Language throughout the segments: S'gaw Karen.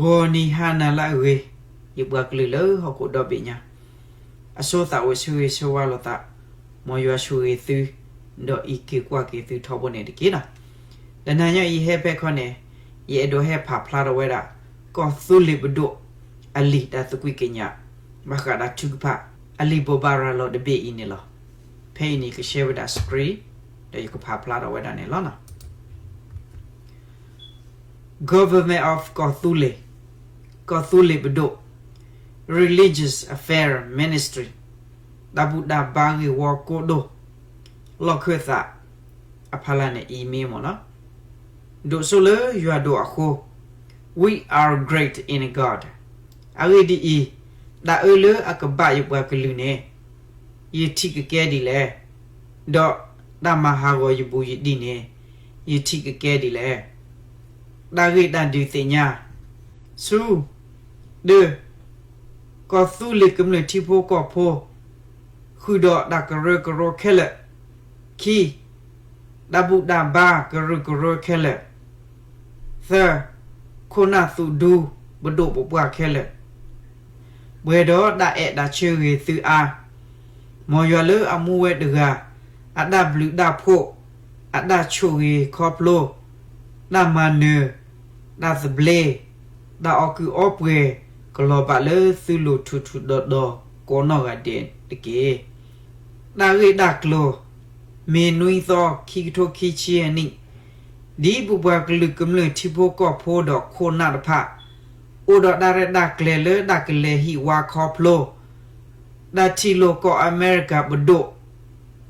ဂီၤနံၤဟါနၤလၢအဂ့ၤ, ယပှၤကလုာ်လၢဟီၣ်ခိၣ်ဒီဘ့ၣ်ညါ, အဆိသးအိၣ်ဆၢဂ့ၤဆၢဝါလိာ်သး, မ်ယွၤဆိၣ်ဂ့ၤသု, ဒီးအံးက့ၤကွၢ်က့ၤသုထီဘိန့ၣ်တက့ၢ်နီၤ. တနၤညါအံၤဟဲဖဲခီန့ၣ်, ယအဲၣ်ဒိးဟဲဖးဖျါထီၣ်ဝဲဒၣ် ကီၢ်သူလ့ၤပဒိၣ်အလံာ်တၢ်သကွံၢ်ကညး, ဘၣ်ဃးဒီးထုကဖၣ် အလံာ်ဘိးဘၣ်ရၤလီၤတဘ့ၣ်အံၤန့ၣ်လီၤ. ဖဲအံၤန့ၣ် က share ဝဲဒၣ် screen, ဒီးယကဖးဖျါထီၣ်ဝဲဒၣ်န့ၣ်လီၤ. Government of ကီၢ်သူလ့ၤ, ကီၢ်သူလ့ၤပဒိၣ်, Religious Affairs Ministry, တၢ်ဘူၣ်တၢ်ဘါဂ့ၢ်ဝီကိးဒိၣ်, လီၢ်ခၢၣ်သး, အဖီလာ်န့ၣ် email မ့ၢ်နီၤ, ဒိၣ်စိလၢယွၤဒိၣ်အဃိ, We are great in God. အဂ့ၢ်ဒ်အံၤ, တၢ်အၢလၢအကဘၣ်ယပှၤကလုာ်န့ၣ်, ယထံၣ်ကကဲဒ်လဲၣ်, ဒီးတၢ်မၤဟးဂီၤယဘူးယတံၢ်န့ၣ်, ယထံၣ်ကကဲဒ်လဲၣ်. တၢ်ဂ့ၢ်တၢ်ဒုးသ့ၣ်ညါ, ဆူ, တၢ, ကီၢ်သူလ့ၤကမျၢၢ်ထံဖိကီၢ်ဖိ, ဃုာ်ဒီးတၢ်ကရၢကရိခဲလၢာ်, ခံ, တၢ်ဘူၣ်တၢ်ဘါကရၢကရိခဲလၢာ်, သၢ, ခိၣ်နၢ်သူၣ်ဒူပဒိၣ်ပပှၢ်ခဲလၢာ်, ပှဲၤဒီးတၢ်အဲၣ်တၢ်ဆၢဂ့ၤသုအါ, မ်ယွၤလၢအမူဝဲတဂၤ, အတၢ်ဘျုးတၢ်ဖှိၣ်, အတၢ်ဆိၣ်ဂ့ၤခီဖျိ, တၢ်မၤနၢၤ, တၢ်သဘျ့, တၢ်အီၣ်ကုးအီပှဲၤ, ကလီၤဘၣ်လၢသုလိၤထူးထူးတီၤတီၤကိးနီၢ်ဂၤဒဲးတက့ၢ်. တၢ်ဂ့ၢ်တၢ်ကျိၤ, မ့ၤနွံသီ ခံကထိခံဆံယဲၢ်နံၣ်, ဒ်ပပှၤကလုာ်ကမျၢၢ်ထံဖိကီၢ်ဖိဒီးခိၣ်နၢ်တဖၣ်, အိၣ်ဒီးတၢ်ရဲၣ်တၢ်ကျဲၤလၢတၢ်ကလဲၤဟံၣ်ဝါခီဖျိ တၢ်ထံၣ်လိာ်ကီၢ်အမဲရကၤပဒိၣ်,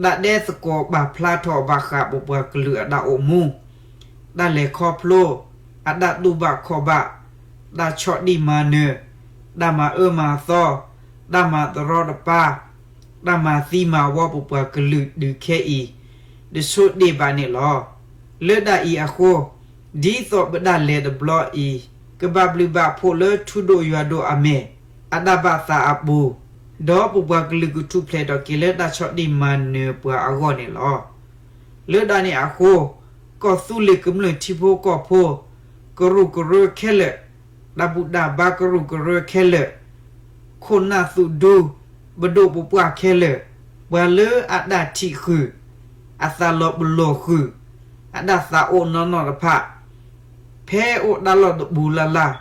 တၢ်ဒဲသကိးပာ်ဖျါထီၣ်ဘၣ်ဃးပပှၤကလုာ်အတၢ်အိၣ်မူ, တၢ်လဲၤခီဖျိ, အတၢ်တူၢ်ဘၣ်ခီၣ်ဘၣ်, တၢ်ဆီၣ်တံၢ်မၤနၢၤ, တၢ်မၤအၢမၤသီ, တၢ်မၤတရီတပါ, တၢ်မၤသံမၤဝီပပှၤကလုာ်ဒုးခဲအံၤ, တဆိဒ့ၣ်ဘၣ်န့ၣ်လီၤ. လၢတၢ်အံၤအဃိ, ဒ်သိးပဒၣ်လဲၤတဘျီအံၤ, ကဘၣ်ဘျုးဘၣ်ဖှိၣ်လၢထူဒိၣ်ယွၤဒိၣ်အမဲာ်, အတၢ်ဘၣ်သးအပူၤ, ဒီးပပှၤကလုာ်ကထူၣ်ဖျဲးထီၣ်က့ၤလၢတၢ်ဆီၣ်တံၢ်မၤနၢၤပှၤအဂီၢ်န့ၣ်လီၤ. လၢတၢ်န့ၣ်အဃိ, ကီၢ်သူလ့ၤကမျၢၢ်ထံဖိကီၢ်ဖိ, ကရူၢ်ကရၢခဲလၢာ်, တၢ်ဘူၣ်တၢ်ဘါကရူၢ်ကရၢခဲလၢာ်, ခိၣ်နၢ်သူၣ်ဒူ, ပဒိၣ်ပပှၢ်ခဲလၢာ်, ပှၤလၢအတၢ်ထံၣ်ဃုာ်, အသးလီၤပလိာ်ဃုာ်, အတၢ်သးအိၣ်နီၢ်နီၢ်တဖၣ်, ဖဲအိၣ်တၢ်လီၢ်တပူၤလၢ်လၢ်,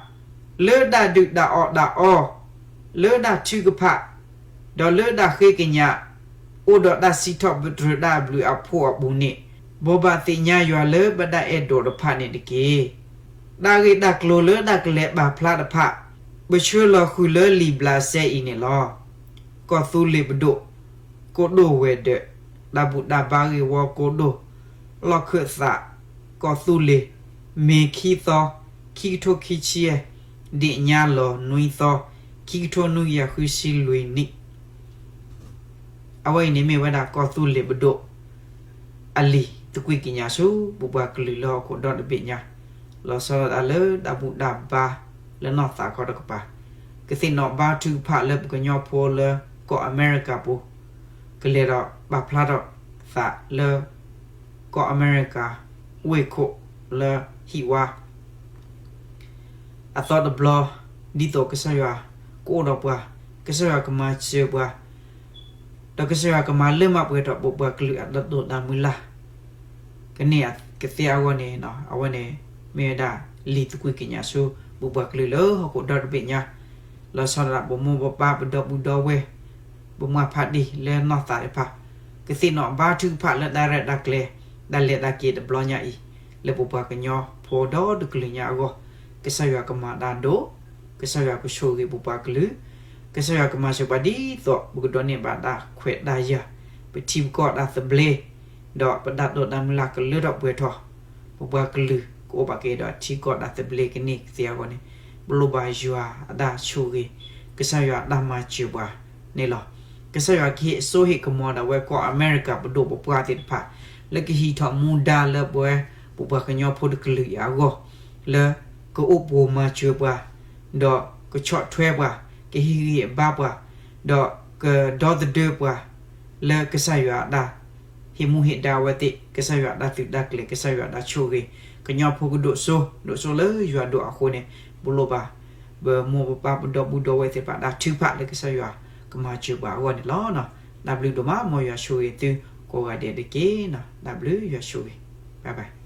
လၢတၢ်ဒုၣ်တၢ်အီၣ်တၢ်အီ, လၢတၢ်ထုကဖၣ်, ဒီးလၢတၢ်ဃ့ကညး, အိၣ်ဒီးတၢ်စံးထီၣ်ပတြၢၤတၢ်အဘျုးအဖှိၣ်အပူၤန့ၣ်, ဘိးဘၣ်သ့ၣ်ညါယွၤလၢပဒၣ်အဲၣ်ဒိးတဖၣ်န့ၣ်တက့ၢ်. တၢ်ဂ့ၢ်တၢ်ကျိၤလၢတၢ်ကလဲၤပာ်ဖျါတဖၣ်, ပဆှၢလီၤဃုာ်လၢလံာ်ဘျးစဲအံၤန့ၣ်လီၤ. ကီၢ်သူလ့ၤပဒိၣ်, ကိးဒိၣ်ဝဲၤဒၢး, တၢ်ဘူၣ်တၢ်ဘါဂ့ၢ်ဝီကိးဒိၣ်, လီၢ်ခၢၣ်သး, ကီၢ်သူလ့ၤ, မ့ၤခံသီ, ခံကထိခံဆံယဲၢ်, ဒ့ၣ်ညါလီၤနွံသီ, ခံကထိနွံကယၤဃုဆံလွံၢ်နံၣ် အဝဲအံၤန့ၣ်မ့ၢ်ဝဲဒၣ်ကီၢ်သူလ့ၤပဒိၣ်အလံာ်သကွံၢ်ကညးဆူ ပပှၤကလုာ်လၢဟီၣ်ခိၣ်ဒီတဘ့ၣ်ညါ, လီၤဆီဒၣ်တၢ်လၢတၢ်ဘူၣ်တၢ်ဘါလၢနီၢ်သးခီတကပၤ, ကသ့ၣ်နီၣ်ဘါထုကဖၣ်လၢပကညီဖိလၢကီၢ်အမဲရကၤပူၤ, ကလဲၤဒီးပာ်ဖျါထီၣ်သးလၢ ကီၢ်အမဲရကၤဝ့ၢ်ခိၣ်လၢဟံၣ်ဝါ အသီတဘျီ, ဒ်သိးကစၢ်ယွၤကအိၣ်ဒီးပှၤ, ကစၢ်ယွၤကမၤစၢၤပှၤ, ဒီးကစၢ်ယွၤကမၤလၢမၤပှဲၤထီၣ်ပပှၤကလုာ်အတၢ်ဒိၣ်တၢ်မုၢ်လၢ် ကန့ၢ်ကသ့အဂီၢ်န့ၣ်, အဝဲန့ၣ်မ့ၢ်ဝဲဒၣ်လံာ်သကွံၢ်ကညးဆူ ပပှၤကလုာ်လၢဟီၣ်ခိၣ်ဒီတဘ့ၣ်ညါ, လီၤဆီဒၣ်ပမိၢ်ပပၢ်ပဒီပုၢ်ဒီဝဲၢ်, ပမုၢ်ဖးဒံၣ်လၢနီၢ်သးတဖၣ်, ကသ့ၣ်နီၣ်ဘါထုကဖၣ်လၢတၢ်ရဲၣ်တၢ်ကျဲၤ, တၢ်လဲၤတၢ်က့ၤတဘျီညါအံၤ, လၢပပှၤကညီဖိဒီတကလုာ်ညါအဂီၢ်, ကစၢ်ယွၤကမၤတၢ်ဒိၣ်, ကစၢ်ယွၤကဆိၣ်ဂ့ၤပပှၤကလုာ်, ကစၢ်ယွၤကမၤစၢၤပှၤဒ်သိးပကဒိးန့ၢ်ဘၣ်တၢ်ခွဲးတၢ်ယာ်, ပထံပကီၢ်တၢ်သဘျ့, ဒီးပတၢ်ဒိၣ်တၢ်မုၢ်လၢ်ကလၢထီၣ်ပှဲၤထီၣ်, ပပှၤကလုာ်ကအိၣ်ဘၣ်က့ၤဒီးထံကီၢ်တၢ်သဘျ့ကန့ၢ်ကသ့အဂီၢ်န့ၣ်, ပလိၣ်ဘၣ်ယွၤအတၢ်ဆိၣ်ဂ့ၤ, ကစၢ်ယွၤအတၢ်မၤစၢၤပှၤန့ၣ်လီၤ. ကစၢ်ယွၤကဟ့ၣ်စိဟ့ၣ်ကမီၤဒၣ်ဝဲကီၢ်အမဲရကၤပဒိၣ်ပပှၢ်သ့ၣ်တဖၣ်, လၢကဟံးထီၣ်မူဒါလၢပဝဲ ပပှၤကညီဖိတကလုာ်အံၤအဂီၢ်, လၢကအိၣ်ပိာ်မၤစၢၤပှၤ, ဒီးကဆီၣ်ထွဲပှၤ, ကဟ့ၣ်ဂံၢ်ဟ့ၣ်ဘါပှၤ, ဒီးကဒီသဒၢပှၤ, လၢကစၢ်ယွၤအတၢ်ဟ့ၣ်မူဟ့ၣ်ဒါအဝဲသ့ၣ်, ကစၢ်ယွၤအတၢ်သုးတၢ်ကျဲၤ, ကစၢ်ယွၤအတၢ်ဆိၣ်ဂ့ၤ, ကညီဖိကဒိၣ်စိ, ဒိၣ်စိလၢယွၤဒိၣ်အဃိန့ၣ်, ပလိၣ်ဘၣ် ပမိၢ်ပပၢ်ပဒီပုၢ်ဒီဝဲၢ်သ့ၣ်တဖၣ် တၢ်ထုကဖၣ်လၢကစၢ်ယွၤကမၤစၢၤပှၤအဂီၢ်န့ၣ်လီၤ. တၢ်ဘျုးဒိၣ်မး မ်ယွၤဆိၣ်ဂ့ၤသုကိးဂၤဒဲးတက့ၢ်. တၢ်ဘျုး ယွၤဆိၣ်ဂ့ၤ, bye bye.